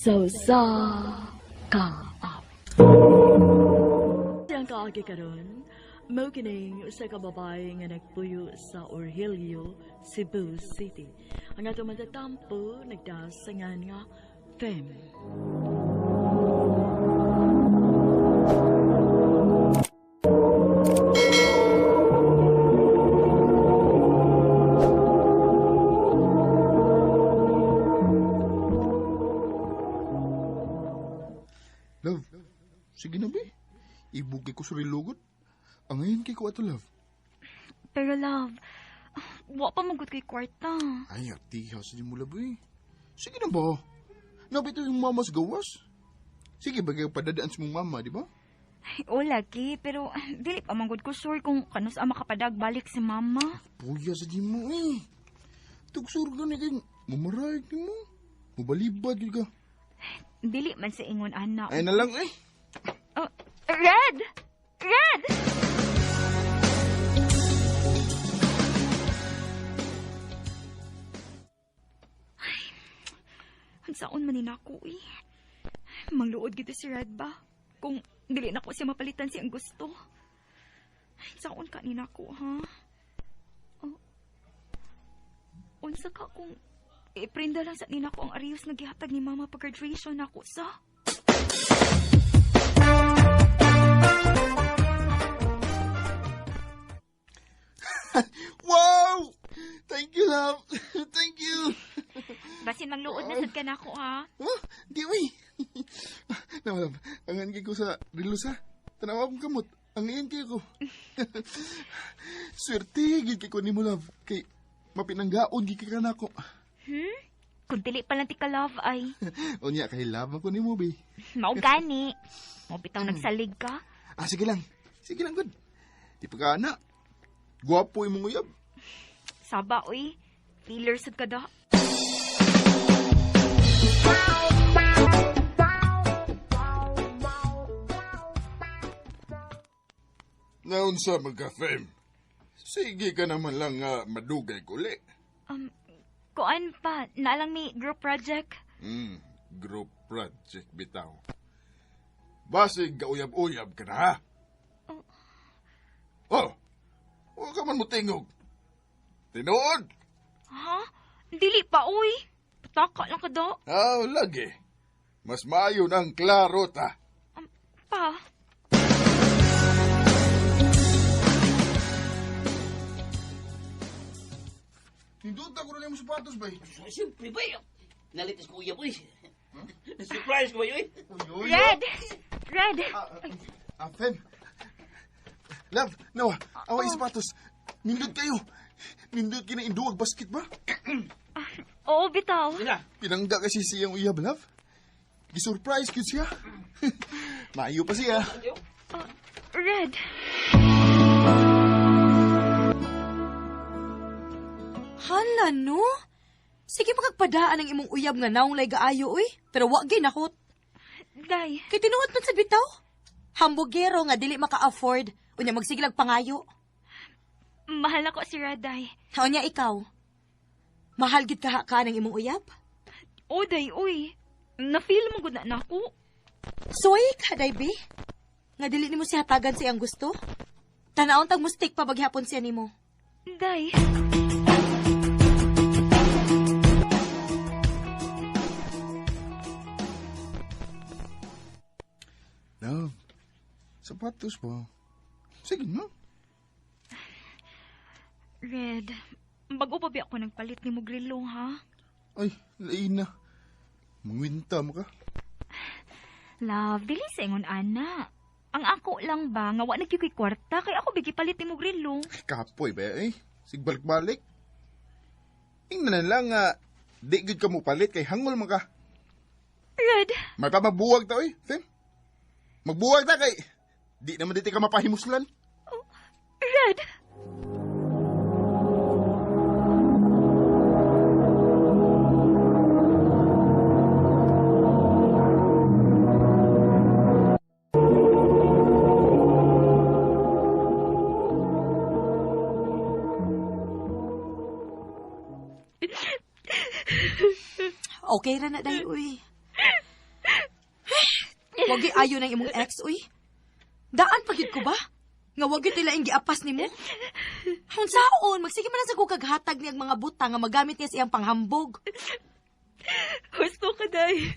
Sa usa ka awit. Siyang kaagi karon, mao kining usa ka babae nga nagpuyo sa Orhilio, Cebu City. Ang atong matatampo nagdasangan nga Fem. Love, sige na be. Ibugay ko sa rilugod. Ang ngayon kay ko ato, love. Pero love, wa pa magud kay kwarta. Ay, atiha sa di mo, love eh. Sige na ba? Nabito yung mama sa gawas. Sige, bagay padadaan sa mong mama, di ba? Ay, o lagi, pero dili pa manggod ko sure kung kanus ang makapadag balik si mama. Puya sa di mo eh. Tugsur ka ni kay mamarayag ni mo. Mabalibad yun ka. Dili man sa ingon anak. Ay na lang eh. Oh, Red! Red! Ay, ang saon man ni nako eh. Mangluod gito si Red ba? Kung dili na ko siya mapalitan siyang gusto. Ay, saon ka ni nako ha? Oh. Unsa ka kung iprinda lang sa nina ko ang arios nga gihatag ni mama pag graduation nako sa? Wow! Thank you, love. Thank you. Basin mangluod na sad ka nako ha. Huh? Di, uy. Na, love. Ang kay ko sa rilos, ha? Tanawa akong kamot. Ang ngayon kay ko. Swerte, gid kay ko ni mo, love. Kay mapinanggaon, gid kay ka nako. Hmm? Kung dili pa lang ti ka love ay Unya, kay love ako ni mo, be. mao gani. Mao bitaw nagsalig ka. Ah, sige lang. Sige lang, good. Di pa ka, na. Gwapo imong uyab. Saba oy. Feeler sad ka da. Naunsa magka-fem. Sige ka naman lang nga madugay kuli. Kuan pa, naalang mi group project. Group project bitaw. Basig gauyab-uyab ka na ha? Oh, huwag ka man mo tingog. Tinuod? Ha? Dili pa oy. Pataka lang ka da. Ah, lagi. Mas maayo ng klaro ta. Pa. Ninduta ko rin yung sapatos, bay. Siyempre ba? Nalitis ko uyab, uy. Surprise ko ba, uy? Uy, uy, Red! Red! Ah, Fem. Love, nawa, awa yung sapatos. Nindot kayo. Nindot kina induwag basket ba? Oo, bitaw. Sina? Pinangga kasi siyang uyab, love. Gisurprise cute siya. Maayo pa siya. Red. Hala no? Sige pagpadaan ang imong uyab nga naong lay gaayo uy, pero wa gyud nakot. Day. Kay tinuod man sa bitaw. Hambugero nga dili maka-afford, unya magsigilag pangayo. Mahal na ko si Red, day. Unya ikaw. Mahal gid ka ka ng imong uyab? O, day, uy. Na-feel mo gud na nako. Soy ka day bi. Nga dili nimo siya hatagan sa iyang gusto. Tanawon tag mustik pa baghapon siya nimo. Day. Love, sapatos ba? Sige na. Red, bago pa ba ako nagpalit ni mo grilo, ha? Ay, lain na. Mangwinta mo ka. Love, dili sa ingon ana. Ang ako lang ba nga wa nagyukoy kwarta kay ako bigi palit ni mo grilo. Ay, kapoy ba eh. Sigbalik-balik. Ingnan na lang nga, di gud ka mo palit kay hangol man ka. Red, May pa magbuwag ta, oy, Fem. Magbuwag ta kay di naman dito ka mapahimuslan. Red. Okay ra na day uy. Wagi ayo ng imong ex, uy. Daan pagid ko ba? Nga wag gyud nila giapas nimo. Unsaon, magsige man lang sa kog kaghatag niyang mga butang nga magamit niya sa iyang panghambog. Husto ka, day.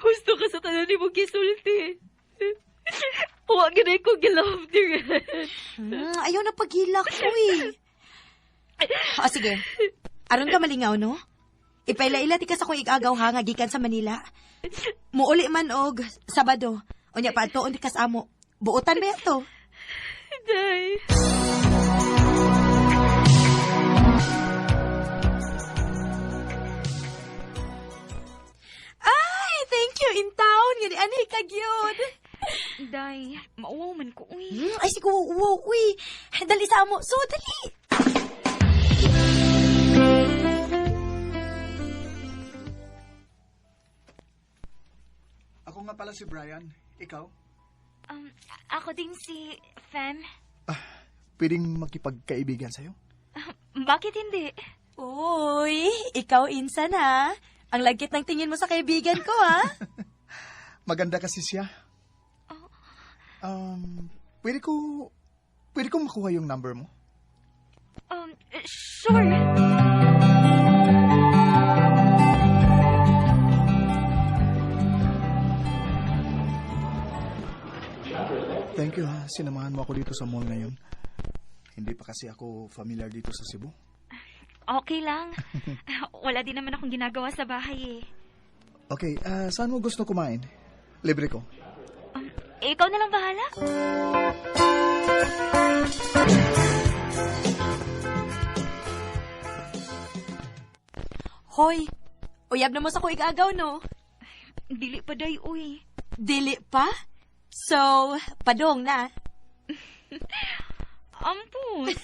Husto ka sa tanan nimo gisulti. Wa gid ko gilove ni Red. Ayaw na paghilak ko eh. O sige, aron ka malingaw, no? Ipaila-ila ti ka sa kong igagaw ha, nga gikan sa Manila. Muuli man og Sabado. Unya pa adtoon ti ka sa amo. Buotan ba to? Day. Ay, thank you in town. Ngani ani ka gyud. Day, mauwaw man ko, uy. Ay sige, wow, wow, uy. Dali sa amo. So, dali. Ako nga pala si Brian. Ikaw? Ako din si Fem. Pwedeng makipagkaibigan sa'yo? Bakit hindi? Uy, ikaw insan ha. Ang lagkit ng tingin mo sa kaibigan ko ha. Maganda kasi siya. Um, pwede ko... Pwede ko makuha yung number mo? Sure. Thank you ha. Sinamahan mo ako dito sa mall ngayon. Hindi pa kasi ako familiar dito sa Cebu. Okay lang. Wala din naman akong ginagawa sa bahay eh. Okay, saan mo gusto kumain? Libre ko. Ikaw na lang bahala. Hoy, uyab na mo sa ko igagaw, no? Dili pa day, uy. Dili pa? So, padong na. Ampus.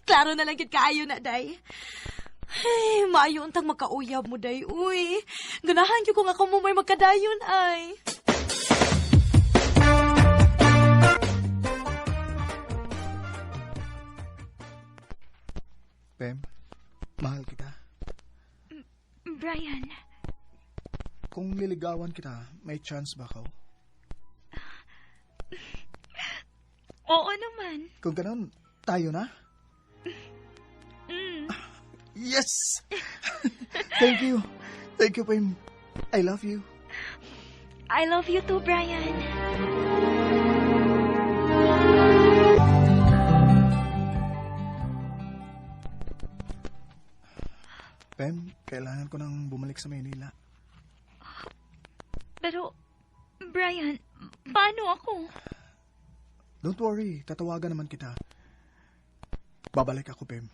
Klaro na lang kit kaayo na, day. Ay, maayo untang makauyab mo, day. Uy, ganahan gyud ko nga kamo may magkadayon, ay. Pem, mahal kita. Brian, Kung liligawan kita, may chance ba ako? Oo naman. Kung ganun, tayo na? Yes! Thank you. Thank you, Pem. I love you. I love you too, Brian. Pem, kailangan ko nang bumalik sa Maynila. Pero, Brian, paano ako? Don't worry, tatawagan naman kita. Babalik ako, Pem.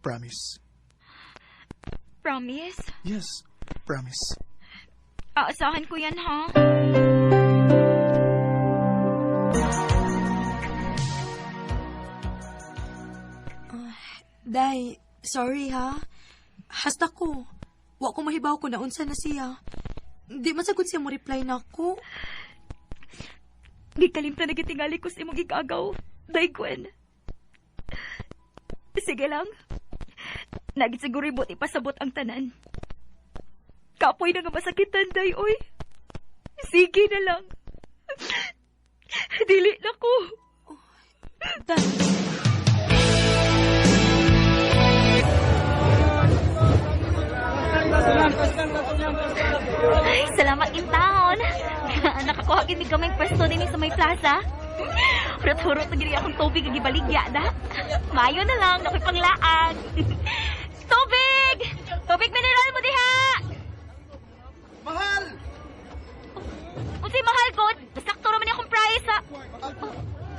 Promise. Promise? Yes, promise. Aasahan ko yan, ha? Day, sorry ha. Hasta ko. Wa ko mahibaw ko na unsa na siya. Di man sagud siya mo reply nako. Gikalimtan na gitingali ko sa imong igagaw, Day Gwen. Sige lang. Nagit siguro ibot ipasabot ang tanan. Kapoy na nga masakitan, Day, oy. Sige na lang. Dili na ko. Day. Ay, salamat in town. Nakakuha gid mi gamay pwesto dinhi sa may plaza. Hurot-hurot na gid akong tubig ang gibaligya da. Mayo na lang, nakoy panglaag. Tubig! Tubig mineral mo diha! Mahal! Unsay mahal god? Sakto ra man akong price ha.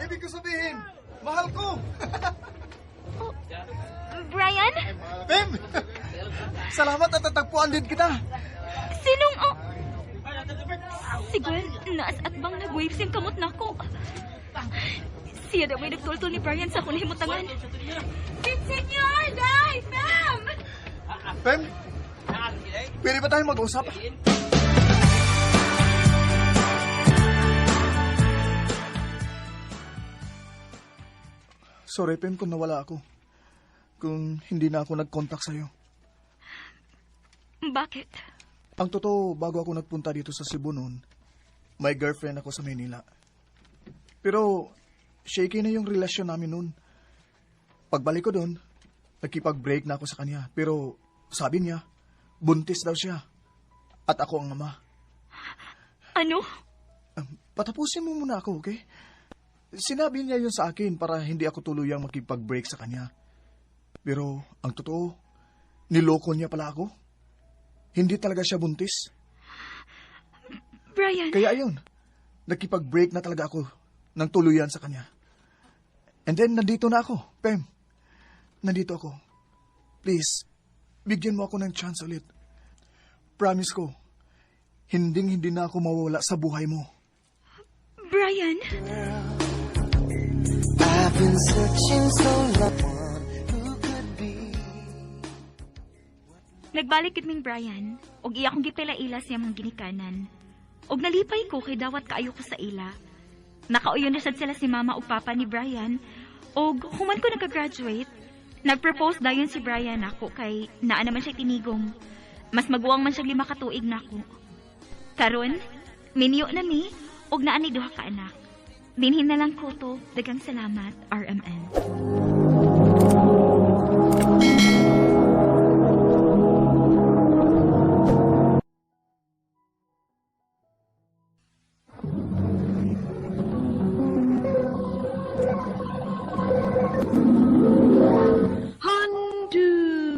Ibig ko sabihin, mahal ko! Brian? Pem! Salamat at tatagpuan din kita. Sinong oh? Si Gwen, naas at bang nag-wave siyang kamot nako. Siya daw may nagtultol ni Brian sa akong nahimutangan. Senyor! Day! Fam! Pem, pwede ba tayong mag-usap? Sorry, Pem, kung nawala ako. Kung hindi na ako nag-contact sa'yo. Bakit? Ang totoo, bago ako nagpunta dito sa Cebu noon, may girlfriend ako sa Manila. Pero, shaky na yung relasyon namin noon. Pagbalik ko doon, nakipag-break na ako sa kanya. Pero, sabi niya, buntis daw siya. At ako ang ama. Ano? Patapusin mo muna ako, okay? Sinabi niya yun sa akin para hindi ako tuluyang makipag-break sa kanya. Pero, ang totoo, niloko niya pala ako. Hindi talaga siya buntis. Brian, Kaya ayun, nakipag-break na talaga ako ng tuluyan sa kanya. And then, nandito na ako, Pem. Nandito ako. Please, bigyan mo ako ng chance ulit. Promise ko, hinding-hindi na ako mawawala sa buhay mo. Brian. I've been searching so long. Who could be? Nagbalik gid ming Brian, og iya akong gipila-ila siya mga ginikanan. Og nalipay ko kay dawat kaayo ko sa ila. Nakauyon na sad sila si mama ug papa ni Brian, og human ko nagka-graduate, nagpropose dayon si Brian nako kay naa naman siya tinigong. Mas maguwang man siya 5 ka tuig nako. Karon, minyo na mi og naa ni duha ka anak. Dinhin na lang ko to. Daghang salamat, RMN.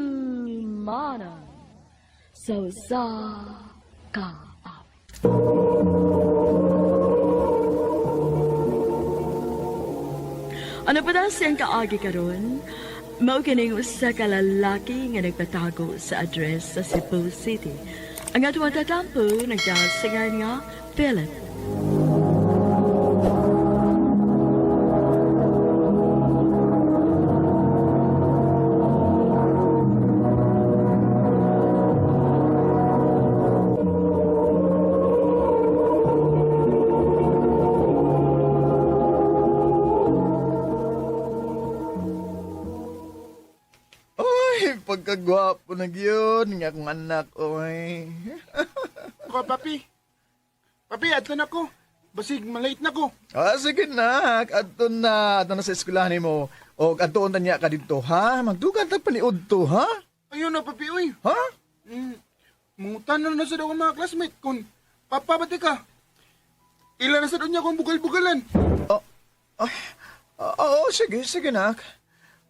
Handumanan sa usa ka awit. Ano pa daw siyang kaagi karon? Mao kining usa ka lalaki nga nagpatago sa address sa Cebu City. Ang atong tatampo nagdasingan nga Philip. Ay, pagkagwapo na yun. Nga akong anak, oy. Ko, papi. Papi, adto na ko. Basig, malate na ko. Ah, sige na. Adto na. Adto na sa eskwelahan mo. O, adto na niya ka dito, ha? Magdugan tag paniud to, ha? Ayun na, papi, uy. Ha? Mangutan na na sa daw ang mga classmate kung papa ba ti ka? Ila na sa daw niya kung bugal-bugalan. Oh, ay, oo, sige, sige, nak.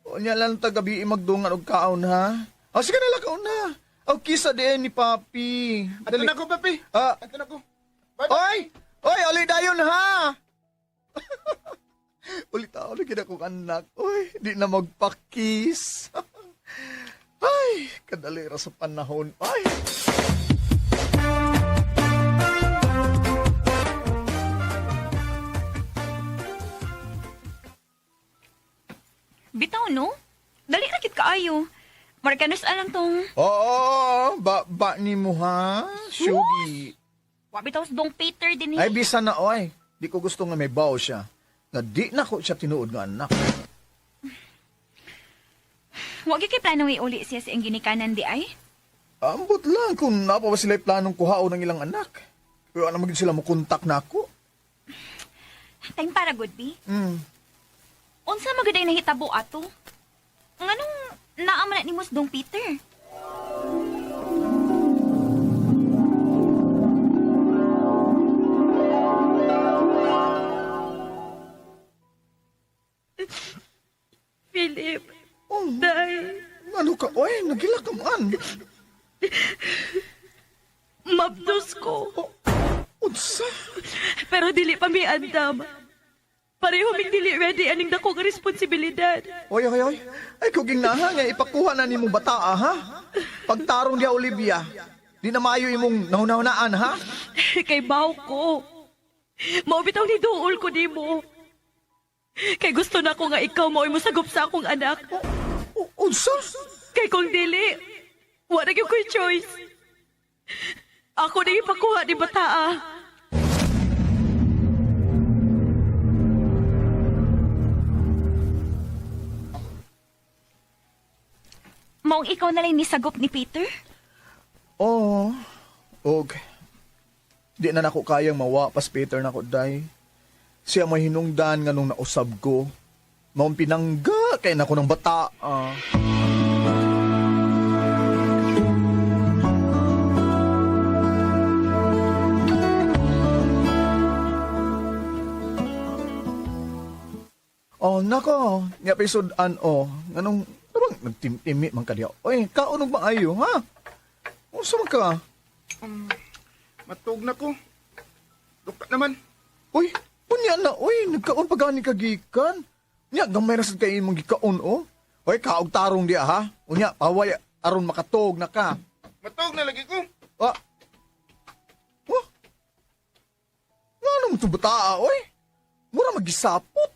Unya lang tagabi magdungan og kaon, ha? Oh, sige na lang, kaon na. O, kisa din ni papi. Adto na ko, papi. Ah. Adto na ko. Bye. Oy! Oy, uli dayon, ha? Ulit ako, lagi akong anak. Oy, di na magpakis. Ay, kadali ra sa panahon. Ay! Bitaw no? Dali ra kit kaayo. Markanos alang tong Oo, ba, ba ni mo, ha? Shugi. wa bitaw sa dong Peter din eh. Ay, bisa na, oy. Di ko gusto nga may bawo siya. Nga di na ko siya tinuod nga anak. Wa gyud kay plano iuli siya sa iyang ginikanan di ay. Ambot lang kung napa ba sila planong kuhaon ng ilang anak. Pero ano magin sila mo kontak na ako? Time para good be. Mm. Unsa magud ay nahitabo ato? Nganong naa man na nimo sa dong Peter? Philip, Oh, day, ano ka? Oy, nagila ka man. Mabdos ko. Oh, unsa? Pero dili pa mi andam. Pareho mig dili ready aning dako nga responsibilidad. Oy, oy, oy. Ay, kuging naha nga ipakuha na nimong bataa, ha? Pagtarong diya, Olivia. Di na maayo imong nahunahunaan, ha? Kay baw ko. Mao bitaw ni duol ko nimo. Kay gusto na ko nga ikaw mao'y mosagop sa akong anak. O, unsa? Kay kung dili, wala gyud ko'y choice. Ako na ipakuha ni bataa. Maong ikaw na lang nisagop ni Peter? Oo. Og, di na nako kayang mawa pas Peter nako, day. Siya may hinungdan nga nung nausab ko. Maong pinangga kay nako ng bata. Ah. Oh, nako, nga pisudan oh. Nganong nabang nagtimtimi man ka diha. Oy, kaon og maayo ha? Unsa man ka? Matug na ko. Duka naman. Uy, unya na, uy, nagkaon pa gani ka gikan. Nya, gamay ra sad kay imong gikaon, oh. Uy, kaog tarong diha, ha? Unya, paway, aron makatog na ka. Matug na lagi ko. Ah. Oh? Nga naman itong bataa, oy? Mura magisapot.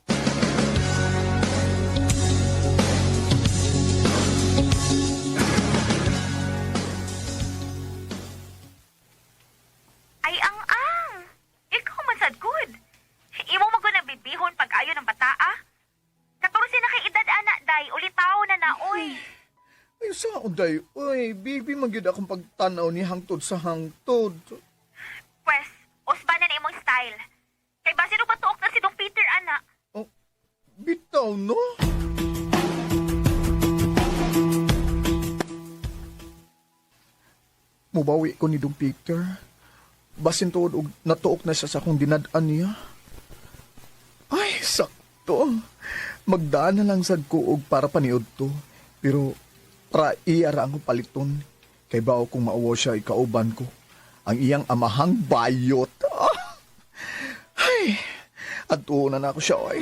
Ay, ang ang! Ikaw man sad good. Imo mo nang bibihon pag ayo ng bataa. 14 na kay edad ana day, ulitaw na na oy. Ay, sa unday, oy, baby, magyud akong pagtanaw ni hangtod sa hangtod. Pwes, usba na na imong style. Kay basin og matuok na si Dong Peter ana. Oh, bitaw, no? Mubawi ko ni Dong Peter. Basin tuod og natuok na siya sa akong dinad-an niya. Ay, sakto. Magdaan na lang sad ko og para paniod to. Pero para iya ra ang paliton. Kay bao kung mauwaw siya ikauban ko. Ang iyang amahang bayot. Ah! Ay, adto na na ako siya, oy.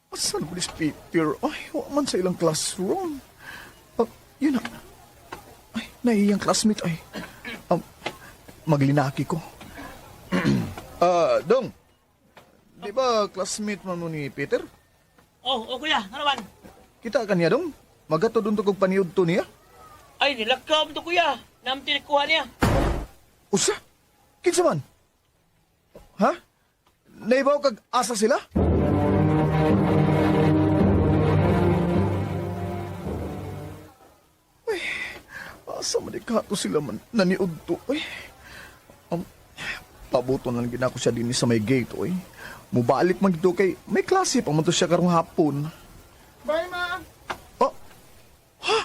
Asan ko si Peter? Ay, wa man sa ilang classroom. Ah, yun na. Ay, naiyang classmate ay. Maglinaki ko. Ah, Dong. Di ba classmate man mo ni Peter? Oh, oh kuya, ano man? Kita ka niya, Dong? Magato doon to kog paniud to niya? Ay, nilakaw mo to kuya. Namti kuha niya. Usa? Kinsa man? Ha? Naibaw kag asa sila? Uy, asa man ikato sila man naniud to. Uy. Pabuto na lang gid ako siya dinhi sa may gate, uy. Mubalik man gid kay may klase pa man to siya karong hapon. Bye, ma. Oh. Ha?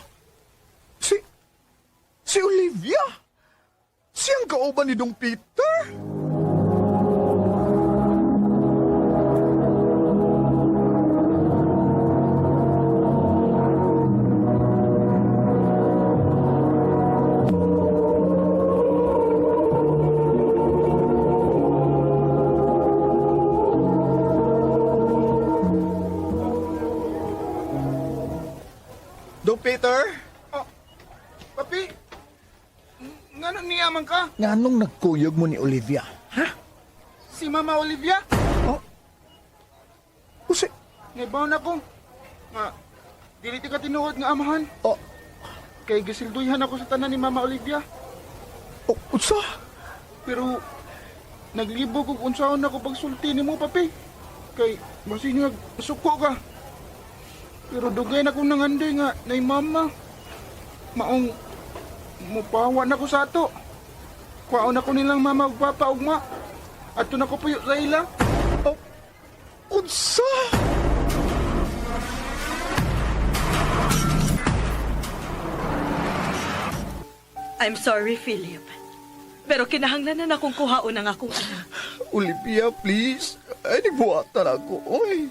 Si Olivia? Siyang kauban ni Dong Peter? Dong Peter? Oh, papi. Ngano niya man ka? Nganong nagkuyog mo ni Olivia? Ha? Si Mama Olivia? Oh? Usi? Naibaw na ko. Nga, dili ti ka tinuod nga amahan. Oh, Kay gisilduhan ako sa tanan ni Mama Olivia. oh, unsa? Pero naglibog og unsaon ako pagsulti nimo papi. Kay basin nga suko ka. Pero dugay na kong nangandoy nga nay mama. Maong mupawa na ko sa ato. Kuwaon ako nilang mama ug papa ugma. Adto na ko puyo sa ila. Oh, unsa? I'm sorry, Philip. Pero kinahanglan na akong kuhaon ang akong anak. Olivia, please. Ay, nagbuhatan ako. Oy.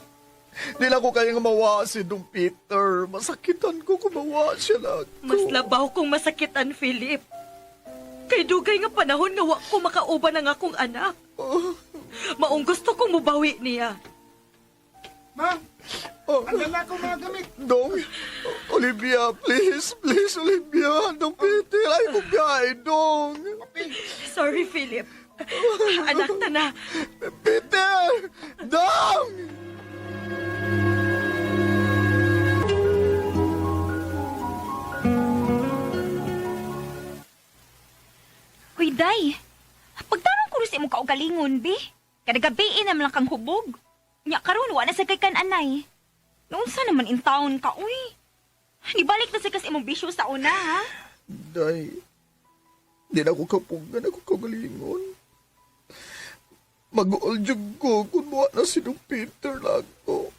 Di lang ko kaya nga mawa si Dong Peter. Masakitan ko kung mawa siya na ako. Mas labaw kong masakitan, Philip. Kay dugay nga panahon nga wa ko makauban ang akong anak. Oh, Maong gusto kong mubawi niya. Ma, oh. ang dala ko mga gamit. Dong, Olivia, please, please, Olivia. Dong Peter, ay kong biyahe, Dong. Papi, Sorry, Philip. Anak ta na. Peter! Dong! Hoy, day. Pagtarong ko sa imong kaugalingon, bi. Kada gabi naman lang kang hubog. Nya karon wa na sa kay kan anay. Naunsa naman in town ka, uy. Nibalik na sa kas imong bisyo sa una, ha? Day, di na ako kapugan, ako kagalingon. Mag-uol jud ko kung buwa na si Dong Peter lang ko.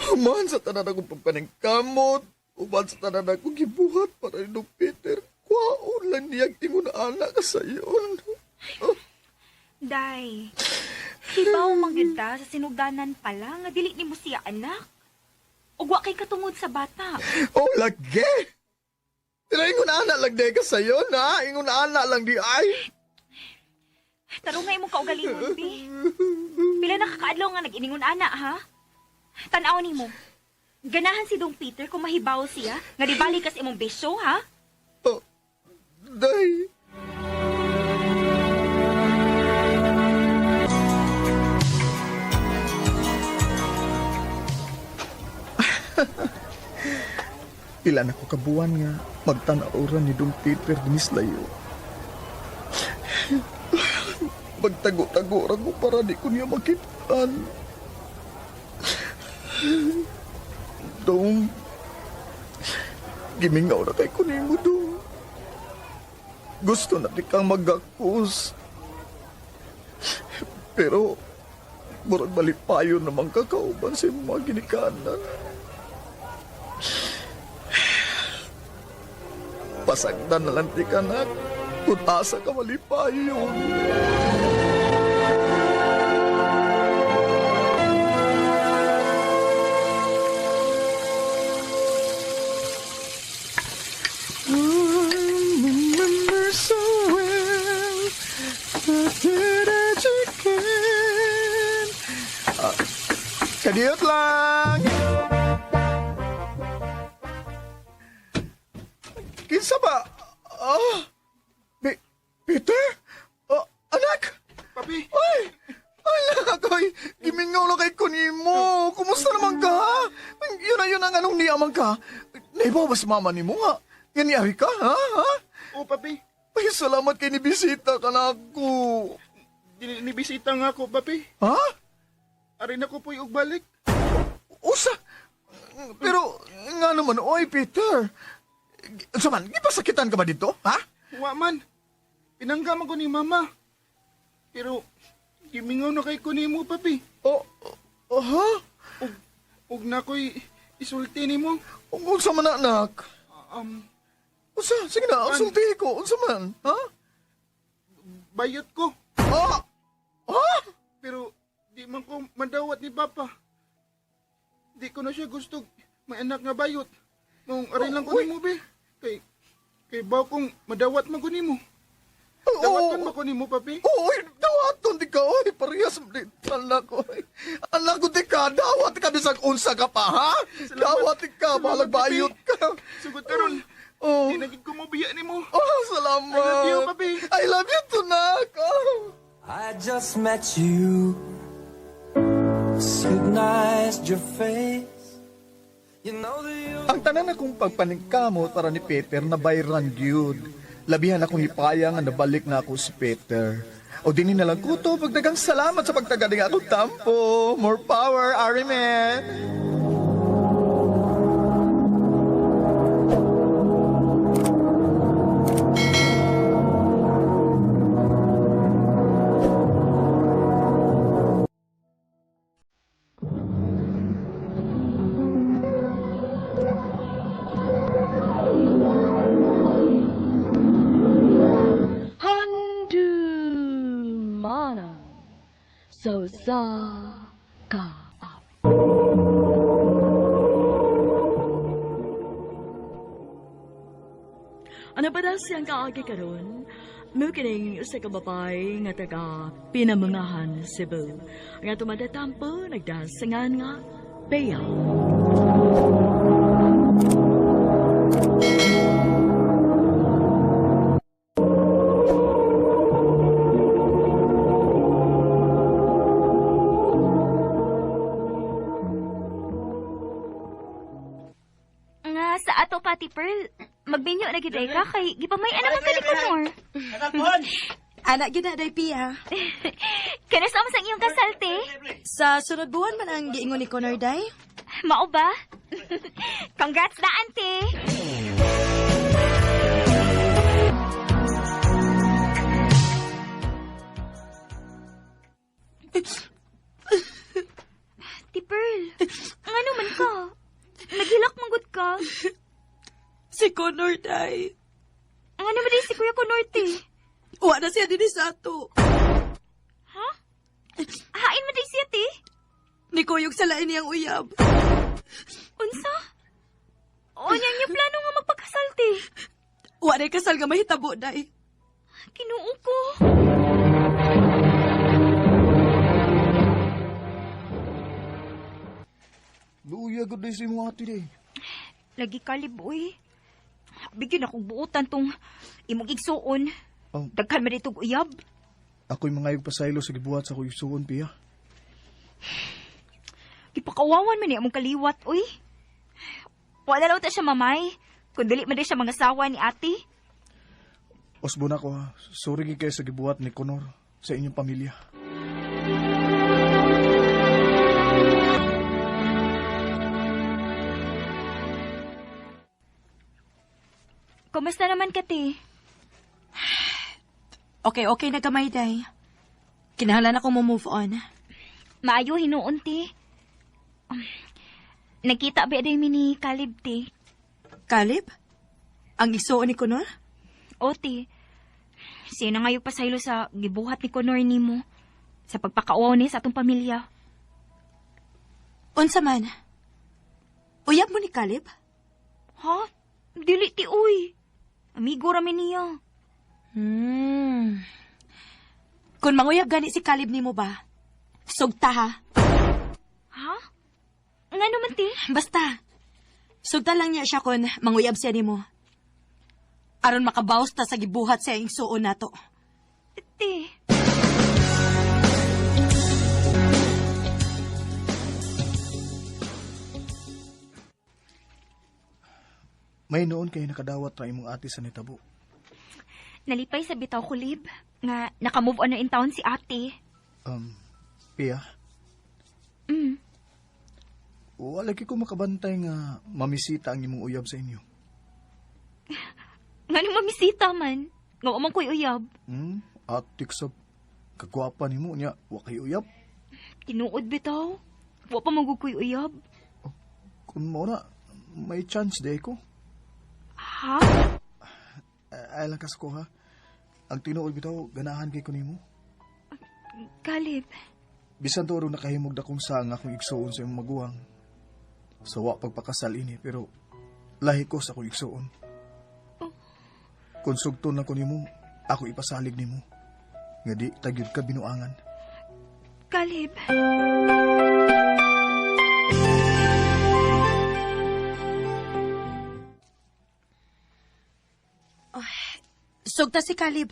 Human sa tanan akong pagpaningkamot, human sa tanan akong gibuhat para ni Dong Peter. Kwaon lang niyang ingon anak ka sayon. Day, hibaw man gyud ta sa sinugdanan pala nga dili nimo siya anak. Ug wa kay katungod sa bata. Oh, lagi! Pero ingon anak lang di ka sayon, ha? Ingon anak lang di ay. Tarong nga imong kaugalingon, bi. Pila na kakaadlaw nga nag-iningon ana, ha? Tan-aw nimo. Ganahan si Dong Peter kung mahibaw siya nga di balik kas imong bisyo, ha? Oh, day. Pila na ko kabuan nga magtan-awran ni Dong Peter dinis layo. Magtago-tago ra ko para di ko niya makitaan. Dong, gimingaw na kay kunin mo, Dong. Gusto na di kang magakos. Pero, murag malipayon naman kakauban sa imong mga ginikanan. Pasagdan na lang ti ka, nak. Kung asa ka malipayon. Remember so well the day that you came. Ah, kadiyot lang! Kinsa ba? Ah, Peter? Ah, anak? Papi, Ay! Anak, ay! Gimingaw na kay kunimo. Kumusta naman ka? Yun na yun ang anong niyaman ka. Naibaw ba si mama ni mo nga? Yan niari ka, ha? Ha? oh papi, Ay, salamat kay nibisita ka na ako. Nibisita nga ako, papi. Ha? Ari na ko po'y ugbalik. Usa! Pero, nga naman, oy, Peter. Saman, gipasakitan ka ba dito, ha? Wa man. Pinanggaman ko ni mama. Pero, gimingaw na kay ko nimo, papi. O, oh, ha? Ug na ko'y isulti nimo. Unsa man, anak? Unsa? Sige na, An- sulti ko. Unsa man, ha? Bayot ko. Ah! Ha? Pero, di man ko madawat ni Papa. Di ko na siya gusto may anak nga bayot. Mong arin lang ko Uy. nimo, be. Kay baw kong madawat man ko nimo. Oo. Dawaton man ko nimo, papi. Oy, dawaton di ka, oy. Parehas mo di. Anak ko, oy. Anak ko di ka, dawat ka bisag unsa ka pa, ha? Salamat. Dawat di ka, Salamat, balag bayot ka. Sugod karon. Oh. Di na gid ko mobiya nimo. Oh, salamat. I love you, papi. I love you too, nak. Oh. I just met you, scrutinized your face. You know that you Ang tanan akong pagpaningkamot para ni Peter na bayran gyud. Labihan akong hipaya nga nabalik na ako si Peter. O dinin na lang ko to, pagdagang salamat sa pagtagaling akong tampo. More power, Ariman! Handumanan so sa ka Ano pa daw siyang kaagi karon? Mukining sa kababay nga taga Pinamungahan, Cebu. Nga tumadatampo, nagdasingan nga Bea. Nga sa ato Pati Pearl, magbinyo na gid ka kay gipamay-an naman ka ni Connor. Katampuhan! Anak gyud na day Pia. Kanus sa iyong kasal, te? Sa sunod buwan man ang giingon ni Connor day. Mao ba? Congrats na, auntie! Ti Pearl, ngano man ka? Naghilak manggod ka. Si Connor, day. Ngano man din si Kuya Connor, ti? Wa na siya dinhi sa ato. Ha? Hain man din siya, ti? Nikuyog sa lain niyang uyab. Unsa? O niya niyo plano nga magpakasal, ti? Wa na kasal nga mahitabo, day. Kinuo ko. Luya gud day sa imong ate day. Lagi kalib, uy. Bigyan akong buotan tong imong igsuon. Oh. Daghan man ditong uyab. Ako'y mga pasaylo sa gibuhat sa akong igsuon, Pia. Gipakawawan man ni among kaliwat, uy. Wala lang ta siya mamay. Kung dili man di siya mga sawa ni ate. Osbo na ko ha. Sorry gid kayo sa gibuhat ni Connor sa inyong pamilya. Kumusta naman ka, te? Okay, okay na gamay, day. Kinahanglan ako mo move on. Maayo hinuon, te. Nagkita ba day mi ni Caleb, te? Caleb? Ang igsuon ni Connor? O, te. Siya na ngayon pasaylo sa gibuhat ni Connor nimo sa pagpakauaw niya sa atong pamilya. Unsa man? Uyab mo ni Caleb? Ha? Dili, ti, uy. Amigo rami niya. Kung manguyab gani si Caleb nimo ba? Sugta ha? Ha? Nga naman, ti? Basta. Sugta lang niya siya kung manguyab siya nimo. Aron makabawas ta sa gibuhat sa igsuon nato. Ti. May noon kay nakadawat ra imong ate sa nitabo. Nalipay sa bitaw ko, Lib, nga nakamove on na in town si ate. Pia? Mm. Wala kay ko makabantay nga mamisita ang imong uyab sa inyo. Nga nung mamisita man. Nga wa man ko'y uyab. Atik sa kagwapa nimo niya, wa kay uyab. Tinuod bitaw. Wa pa man gud ko'y uyab. Oh, kung mao na, may chance di ko. Ha? Ay lang kas ko ha. Ang tinuod bitaw, ganahan kay ko nimo. Caleb. Bisan to aron nakahimog dakong sa nga akong igsuon sa imong maguwang. Sa wa pagpakasal ini, pero lahi ko sa akong igsuon. Oh. Kung sugton lang ko nimo, ako ipasalig nimo. Nga di tagyod ka binuangan. Caleb. Oh, sugta si Caleb.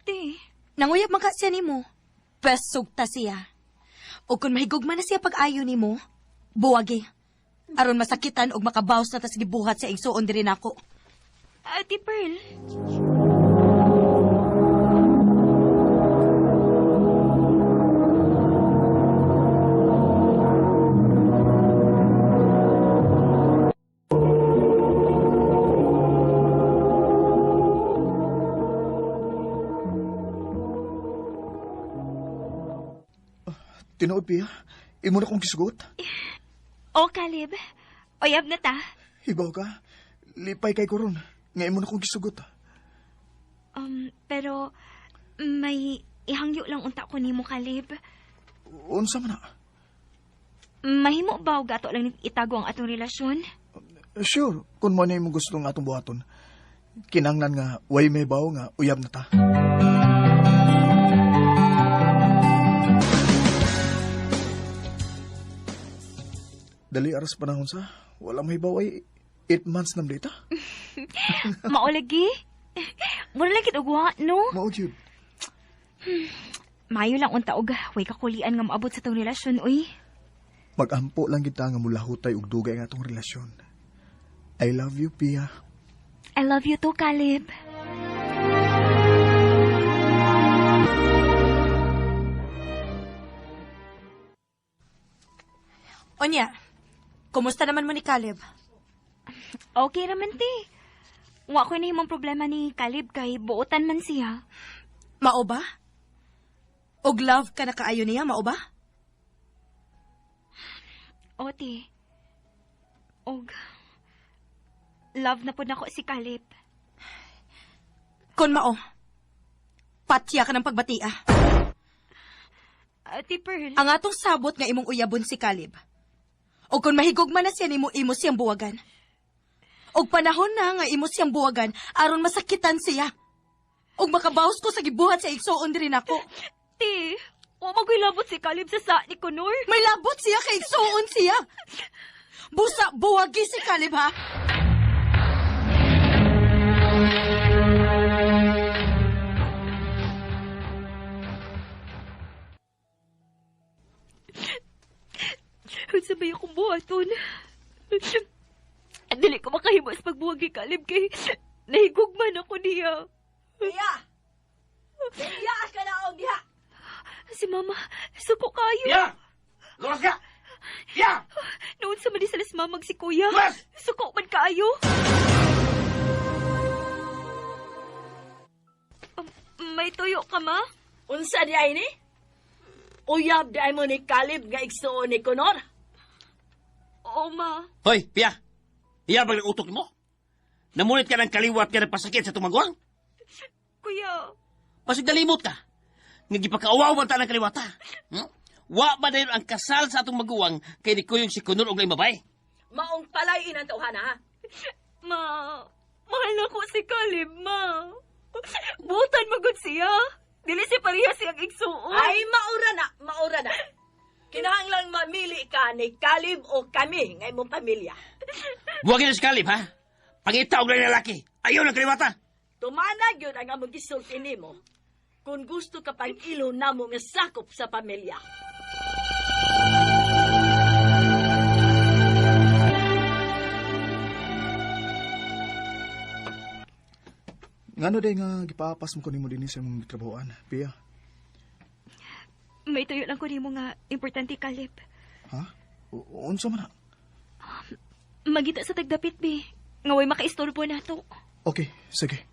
Te. Nanguyab man ka siya nimo. Pwes sugta siya. O kung mahigugma na siya pag-ayo nimo, buwagi. Aron masakitan og makabawas na tas gibuhat sa igsuon diri nako. Ate Pearl. Tinuod, Pia. Imo na kong gisugot. O, Caleb. Oyab na ta. Hibaw ka. Lipay kay koron. Nga imo na kong gisugot. Pero may ihangyo lang unta ko nimo, Caleb. Unsa man na? Mahimo ba og ato lang itago ang atong relasyon? Sure, kung mo na imong gusto nga atong buhaton. Kinanglan nga way may bawo nga uyab na ta. Dali aras panahon sa, wala may bawo ay 8 months na data. Maulagi. Mura lang kit ugwa, no? Mao gyud. Mayo lang unta og way kakulian nga maabot sa tong relasyon, uy. Magampo lang kita nga mulahutay og dugay nga atong relasyon. I love you, Pia. I love you too, Caleb. Onya, kumusta naman mo ni Caleb? Okay raman, te. Wa ko nahimong problema ni Caleb kay buotan man siya. Mao ba? Og love ka na kaayo niya, mao ba? O, te. Og, love na po nako si Caleb. Kon mao, patya ka ng pagbatia. Ate Pearl. Ang atong sabot nga imong uyabon si Caleb. O kung mahigugma na siya nimo imo siyang buwagan. Og panahon na nga imo siyang buwagan aron masakitan siya. Og makabawas ko sa gibuhat sa igsuon diri nako. Te, wa man labot si Caleb sa sa ni Connor. May labot siya kay igsuon siya. Busa buwagi si Caleb ha. Unsa ba akong buhaton? Dili ko makahimo sa pagbuwag kay Caleb kay nahigugman ako niya. Bea! Bea ka na diha! Si Mama, suko kayo. Ya! Luwas ka! Ya! Noon sa mali sila si Mamag si Kuya. Luwas! Suko man kaayo. May tuyo ka, ma? Unsa di ay ni? Uyab di ay mo ni Caleb nga igsuon ni Connor. Oo, ma. Hoy, Pia! Iya ba ng utok mo? Namulit ka ng kaliwat ka ng pasakit sa tumagwang? Kuya, Pasig nalimot ka. Nga gipakauwaw man ta ng kaliwata. Wa ba dayon ang kasal sa atong maguwang kay ni Kuyong si Kunor og laing babae? Maong palay inang tawhana ha. Ma, mahal ako si Caleb, ma. Butan magod siya. Dili siya pareha siyang igsuon. Ay maura na, maura na. Kinahanglang mamili ka ni Caleb o kami nga imong pamilya. Buwagin na si Caleb, ha? Pangita og laing lalaki. Ayaw ng kaliwata. Tumanag yun ang among gisulti nimo. Kung gusto ka pang ilo namo nga sakop sa pamilya. Ngano day nga gipaapas mo ko nimo dinhi sa imong trabahoan, Pia? May tuyo lang ko nimo nga importante, Caleb. Ha? Unsa man na? Magita sa tagdapit, be. Nga way makaistorbo na to. Okay, sige.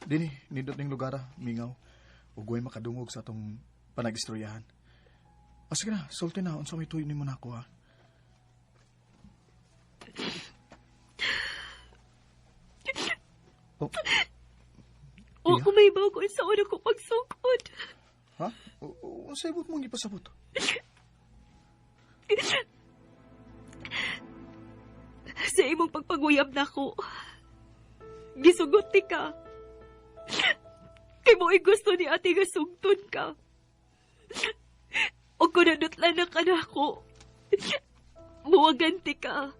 Dini, nindot ning lugar, ah, mingaw. Ug way makadungog sa atong panagistoryahan. Ah, sige na, sulti na. Unsa may tuyo nimo nako, ha? Oh, O ko may bago sa una ko pagsukod. ha? Unsa ibot mong gipasabot? Sa imong pagpaguyab nako. Gisugot ti ka. Kay mo'y gusto ni ate nga sugton ka. O kung nanutlan na ka nako, muwagan ti ka.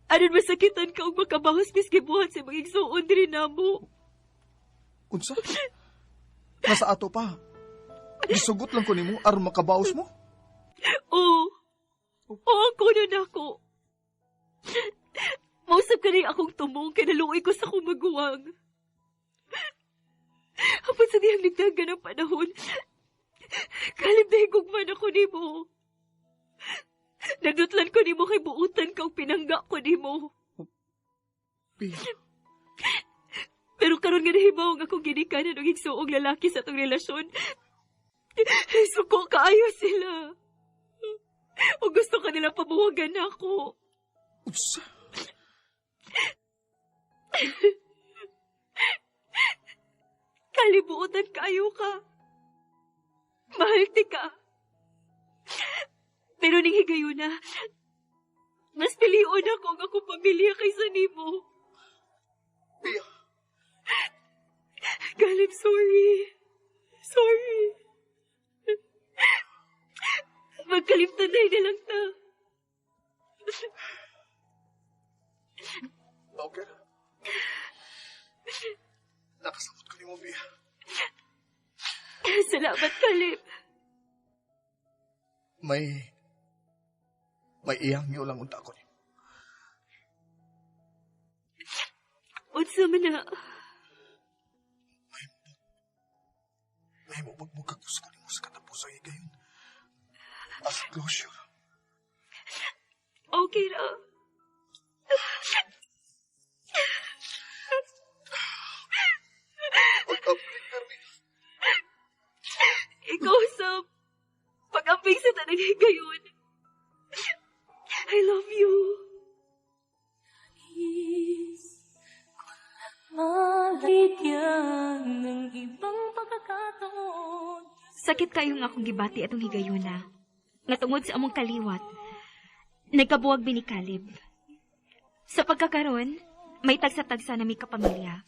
Aron masakitan ka og makabahos miski buhat sa mga igsuon diri namo. Unsa? Nasa ato pa. Gisugot lang ko nimo aron makabaos mo? Oo. Oo, kuno na ako. Mausap ka na akong tumong kay naluoy ko sa akong maguwang. Apan sa diyang nagdagan ng panahon, kalib na higugman ako nimo. Nadutlan ko nimo kay buutan ka og pinangga ko nimo. Pia. Pero karon nga nahibaw ang akong ginikanan og igsuong lalaki sa atong relasyon. Suko kaayo sila. O gusto ka nila pabuwagan ako. Unsa? Kalibuotan kayo ka. Mahal ti ka. Pero ning higayuna, mas pilion ako ang akong pamilya kaysa nimo. Pia. Galib, sorry. Sorry. Magkalimtan na lang ta. Okay. Nakasabot ko nimo, Pia. Salamat, Kalib. May iyang niyo lang unta ko nimo. Unsa man na. Wa magmukagos ko nimo sa katapusang higayon. As closure. Okay ra. Ikaw sa pag-amping sa tanang higayon. I love you. Sakit kayo nga akong gibati atong higayuna. Nga tungod sa among kaliwat, nagkabuwag ni Caleb. Sa pagkakaron, may tagsa-tagsa na mi kapamilya.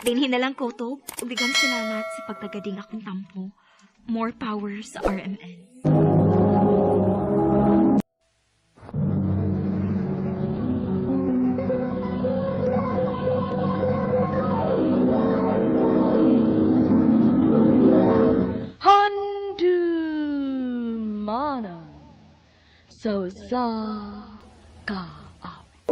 Dinhi na lang kutob, ug daghang salamat sa pagtagading akong tampo. More power sa RMN. Handumanan sa usa ka awit.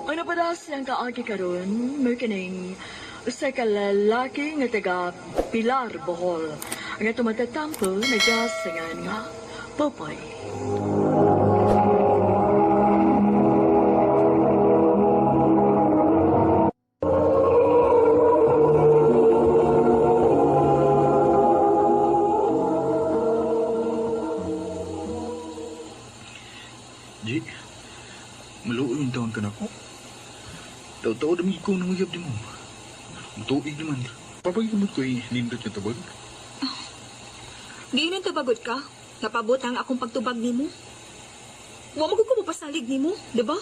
Ang napadas ang kaagi karon mao kining usa ka lalaki nga taga Pilar, Bohol. Ang atong matatampo nagasingan nga Popoy. G, maluoy yung taon ka na ko. Taw-taw dami ko nang uyab di mo. Mutuig naman. Papagigamot ko'y nindot yung tubag. Di nang tubagot ka. Napabot ang akong pagtubag nimo. Wa mo ko mapasalig nimo, di ba?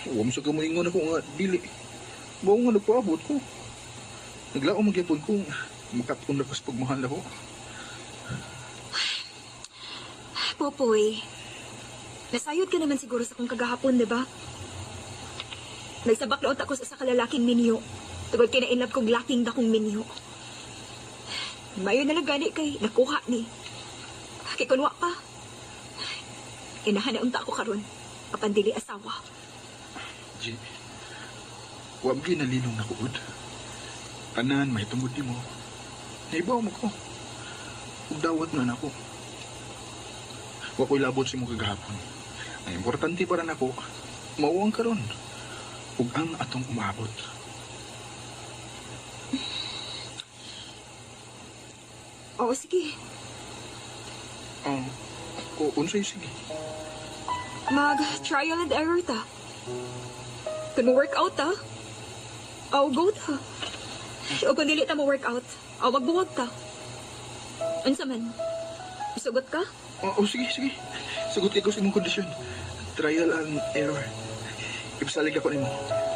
Huwag mo sa kamuingon ako nga, dili. Bawo nga nagpaabot ko. Naglaom magyapon ko. Makatun na ko sa pagmahal ako. Popoy, nasayod ka naman siguro sa akong kagahapon, di ba? Nagsabak laot ako sa usa ka lalaking minyo. Tugod kay na-inlove kong laking dakong minyo. Mayo na lang gani kay nakuha ni. Kay kunwa pa. Inahan na unta ako karon. Apan dili asawa. G, huwag mo nalinong nakuod. Tanan, may tungod ni mo. Naibaw mo ko. Ug dawat na nako. Wa ko'y labot sa imong kagahapon. Ang importante para nako, mao ang karon. Ug ang atong umaabot. Oo, sige. Oh, o unsay sige. Mag trial and error ta. Kung mo-work out ta, aw go ta. O kung dili ta mo-work out, aw magbuwag ta. Unsa man? Sugot ka? Oh, oh, sige, sige. Sagot kay ko sa imong kondisyon. Trial and error. Ipasalig ako nimo.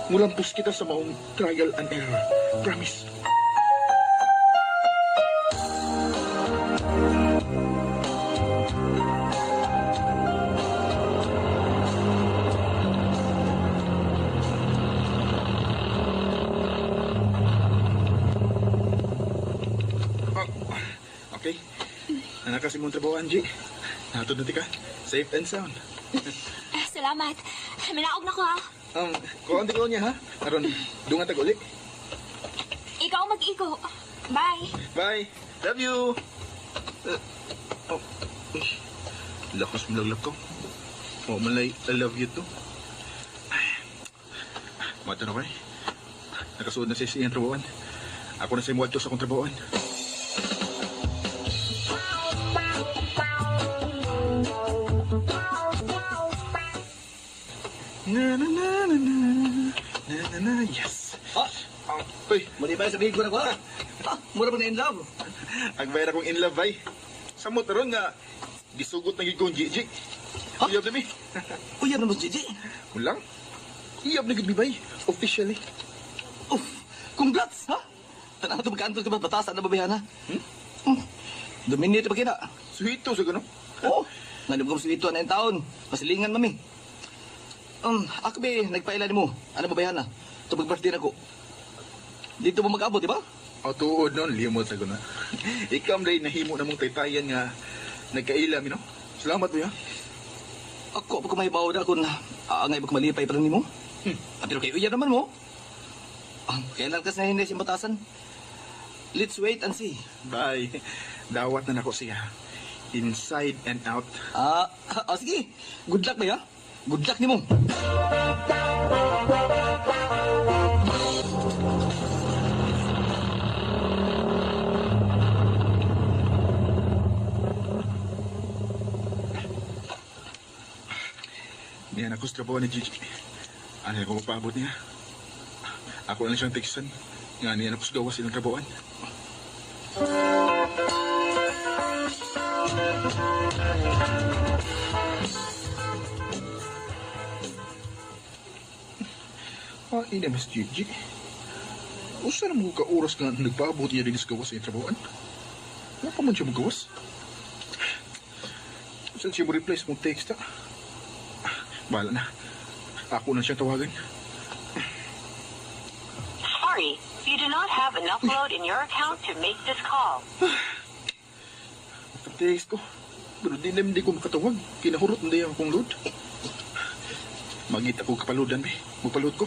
Mulampos kita sa maong trial and error. Promise. Oh, okay. Nanakas imong trabaho, Angie. Natod na ti ka. Safe and sound. Salamat. Minaog na ko ha. Kuhaan di ko niya, ha? Aron, dunga tag uli. Ikaw mag-igo. Bye. Bye. Love you. Oh, uy. Lakas mo laglap ko. Oh, malay, I love you too. Mato na ko eh. Nakasuod na siya sa iyang trabahoan. Ako na sa imuadto sa akong trabahoan. Na na na na na na na na, yes. Ah, Oh, uy, muli pa sabihin ko na ko. Ah, mura pa na in love. Agbayar akong in love ay. Samot ron nga gisugot na gid ko ang Gigi. Ha? Uyab na mi. Uyab na mo si Gigi. Kulang. Uyab na gid mi bay. Officially. Uff, congrats, ha? Tanaw ito magkaantos ka ba? Batasan na babayana. Hmm? Dominate pa kina. Suhito sa gano. Oo, nanib ko suhito na yung taon. Masilingan, mami. Ako ba, nagpaila ni mo. Ano babayana? Ito mag-birthday na ko. Dito mo mag-abot, di ba? O tuod nun, limot sa gano. Ikaw day nahimo na mong taytayan nga nagkaila mi no. Salamat mo ya. Ako, pag kumahibaw na kung aangay pag malipay pa lang nimo. Pero kay uyab naman mo. Kailan kasi na hindi siyang batasan? Let's wait and see. Bye. Dawat na nako siya. Inside and out. Sige. Good luck ba ya? Good luck nimo. Niyan ako sa trabaho ni Gigi. Ano ako magpaabot niya? Ako na lang siyang textan. Nga niyan ako sa gawas ilang trabahoan. Ah, ina, Miss Gigi. Usa na mo ka oras nga nagpaabot niya din sa gawas sa iyang trabahoan? Wala pa man siya magawas. Saan siya mo reply sa mong text, ha? Bahala na. Ako na siyang tawagan. Sorry, you do not have enough load in your account to make this call. Text ko. Pero di na hindi ko makatawag. Kinahurot na di ang akong load. Magita ko kapaludan, be. Magpalud ko.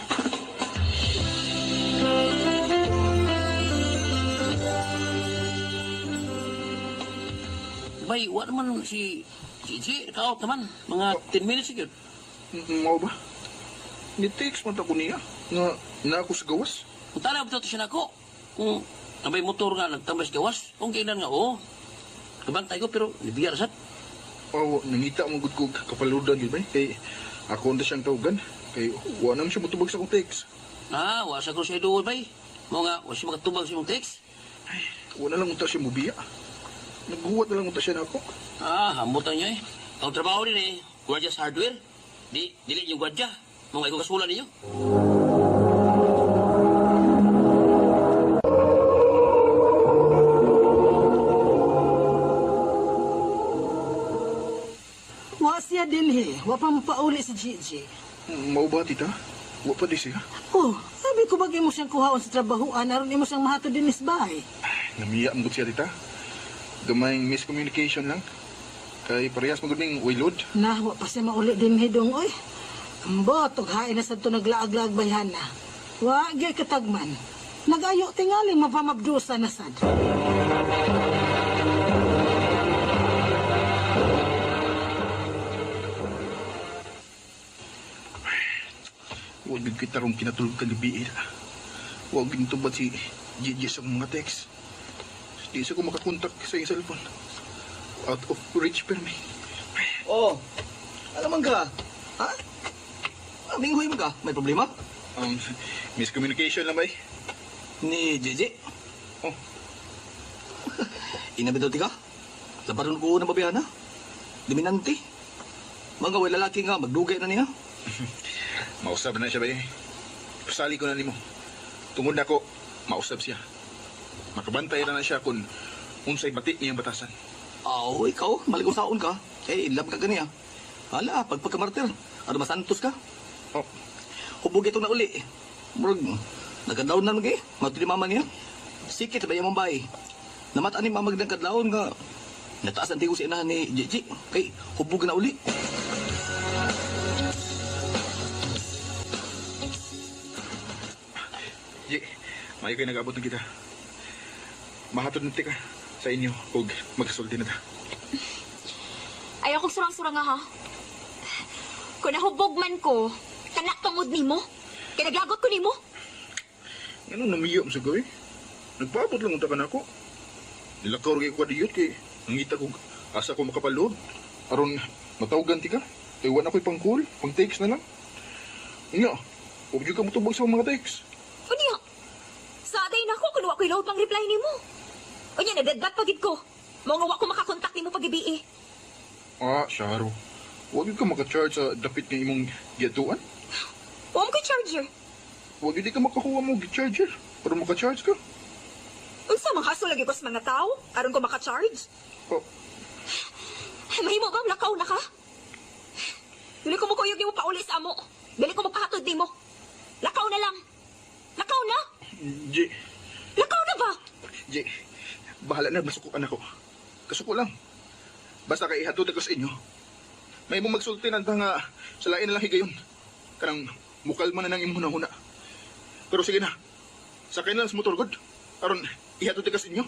Bay, wa naman si Gigi, naka-out naman. Mga 10 minutes siguro. Mao ba? Ni-text man ta ko niya. Nga na ako sa gawas. Kung tanaw ba ito siya nako? Kung nabay motor nga, nagtambay sa gawas, kung kailan nga, oo. Kabantay ko, pero nibiyar sad. Oo, nangita mo gud ko kapaludan yun, bay. Kay ako na siyang tawagan. Kay wa naman siya motubag sa akong text. Ah, wa sa ko siya doon, bay. Mo nga, wa siya makatubag sa imong text. Wa na lang unta siya mubiya. Naghuwat na lang unta siya na ako. Ah, hamutan niyo eh. Ang trabaho rin eh, gwardiya sa hardware. Di, dili yung gwardiya. Mga ikaw kasulan ninyo. Wa siya dinhi. Wa pa mapauli si Gigi. Mao ba, tita? Wa pa di siya. Oh, sabi ko bagay mo siyang kuhaon sa trabahoan aron imo siyang mahatod dinis bahay. Namiya mo gud siya, tita. Gamayng miscommunication lang. Kay parehas mo gud ning way load. Na, wa pa siya mauli dinhi dong oy. Ambot, og hain na sad to naglaag-laag bayhana. Wa gyud katagman. Nagayo tingali mapamabdusa na sad. Huwag gud kita rong kinatulog kagabi. Huwag gud tubad si Gigi sa akong mga text. Di sa ko makakontak sa iyang cellphone. Out of reach pero may. Oh, alam man ka? Ha? Minghoy man ka? May problema? Miscommunication lang, bay. Ni Gigi? Oh. Inabi daw tika? Labaron ko na babihan, ha? Dominante. Mga way lalaki nga, magdugay na niya. Mausab na siya, bay. Pasali ko na nimo. Tungod nako, mausab siya. Makabantay na na siya kung unsay bati niyang batasan. Aw, ikaw, maligusaon ka. Eh, in love ka ganiya. Hala, pagpagkamartir, ano masantos ka? Oh. Hubog itong nauli. Murag, nagkadlaon na mag eh. Matu ni mama niya. Sikit ba yung mambay? Namataan ni mama ng kadlaon nga. Nataas ang tigo sa inahan ni Gigi. Kay, hubog na uli. G, maayo kayo nag-abot ng kita. Mahatod na tika sa inyo ug magkasulti na ta. Ayaw kong surang-surang nga, ha? Kung nahubog man ko, kanak tungod nimo. Kaya naglagot ko nimo. Ano namiyo mo sa gawi? Nagpaabot lang unta ka nako. Nilakaw rin ko kadiyot kay nangita ko asa ko makapaload. Aron matawagan ti ka. Kay wala ko'y pang call, pang text na lang. Nga, huwag ka motubag sa mga text. Unya, sa aday na ako kung wa ko'y load pang reply nimo. Unya, nagdadbat pagid ko. Mao nga wa ko makakontak nimo pag-gabi eh. Ah, Sharo. Huwag ka maka-charge sa dapit nga imong giyatuan. Wa mo ko'y charger. Huwag di ka makakuha mo charger para maka-charge ka. Unsa mga haso lagi ko sa mga tao aron ko maka-charge? Oh. Mahimo ba lakaw na ka? Dili ko mukuyog nimo pauli sa amo. Dili ko magpahatod nimo. Lakaw na lang. Lakaw na. G. Lakaw na ba? G. Bahala na masukuan ako. Kasuko lang. Basta kay ihatod ako sa inyo. May mong magsulti na nga sa lain na lang higayon. Kanang mukalma na nang imong hunahuna. Pero sige na. Sakay na lang sa motor, God. Aron, ihatod ka sa inyo.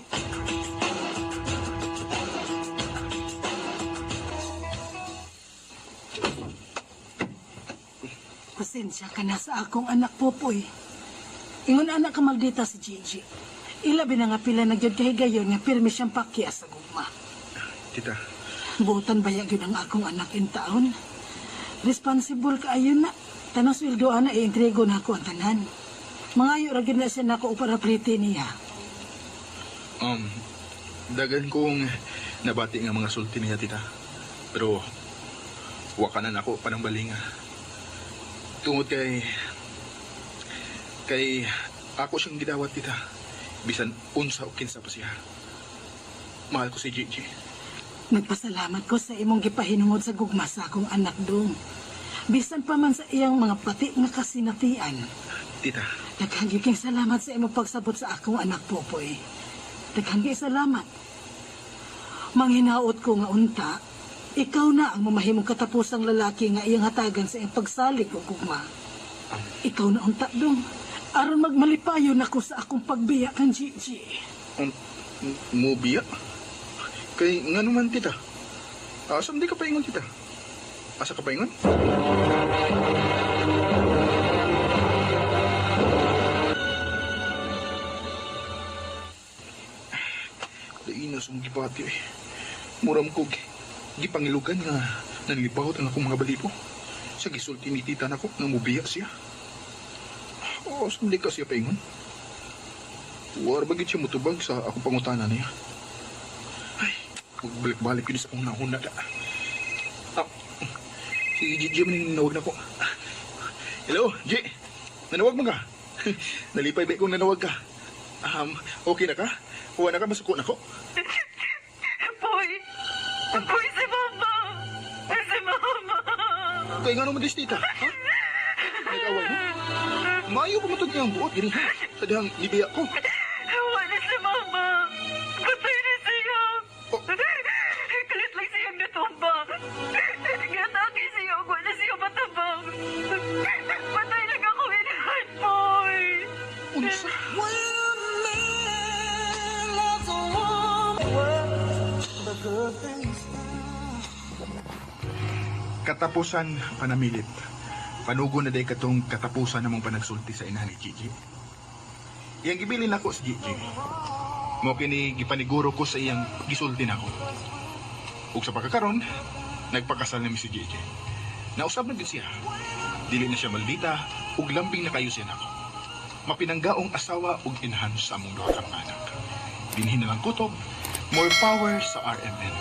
Pasensya ka na sa akong anak, Popoy. Ingon anak ka maldita si Gigi. Ilabi na nga pila na gyud kahigayon nga pirmi siyang pakya sa gugma. Tita, Buotan ba gyud ang akong anak in taon? Responsible kaayo na. Tanang sweldo ana iintrigo na ako ang tanan. Mangayo ra gyud na siya nako para priti niya. Dagan kong nabati nga mga sulti niya, tita. Pero, wa ka na nako panang balinga. Tungod kay ako siyang gidawat, tita. Bisan unsa o kinsa pa siya. Mahal ko si Gigi. Nagpasalamat ko sa imong gipahinungod sa gugma sa akong anak dong. Bisan pa man sa iyang mga pati nga kasinatian. Tita. Daghang gyud kayong salamat sa imong pagsabot sa akong anak, Popoy. Daghang gyud salamat. Manghinaot ko nga unta, ikaw na ang mamahimong katapusang lalaki nga iyang hatagan sa iyang pagsalig og gugma. Ikaw na unta dong. Aron magmalipayon ako sa akong pagbiya kang Gigi. Mubiya? Kay nga naman, tita. Asam di ka paingon, tita? Asa ka paingon? Lain na sumong gibati eh. Muram ko gipangilugan nga nanlibawot ang akong mga balipo. Sa gisulti ni tita nako nga mubiya siya. Oh, asam di ka siya paingon? War ba gid siya mutubag sa akong pangutana niya? Ay, magbalik-balik yun sa akong nahuna da. Ah, si Gigi man yung nanawag na ko. Hello, G. Nanawag mo ka? Nalipay ba kung nanawag ka? Okay na ka? Kuha na ka, masuko na ko. Boy! Boy, si Mama! Si Mama! Kaya nga naman dis, tita. Ha? Nag-away mo? Maayo pa matod niyang buot, gini ha? Sa dihang nibiya ko. Wala si Mama! Patay na siya! Kalit lang siyang natumba. Ngatake siya, ug wala siya matabang. Patay na ako inahan, boy! Unsa? Katapusan panamilit. Panugo na day katong katapusan namong panagsulti sa inahan ni Gigi. Iyang gibilin ako si Gigi. Mo kini gipaniguro ko sa iyang gisulti nako. Ug sa pagkakaron, nagpakasal nami si Gigi. Nausab na gyud siya. Dili na siya maldita ug lambing na kayo siya nako. Mapinanggaong asawa ug inahan sa among duha ka mga anak. Dinhi na lang kutob, more power sa RMN.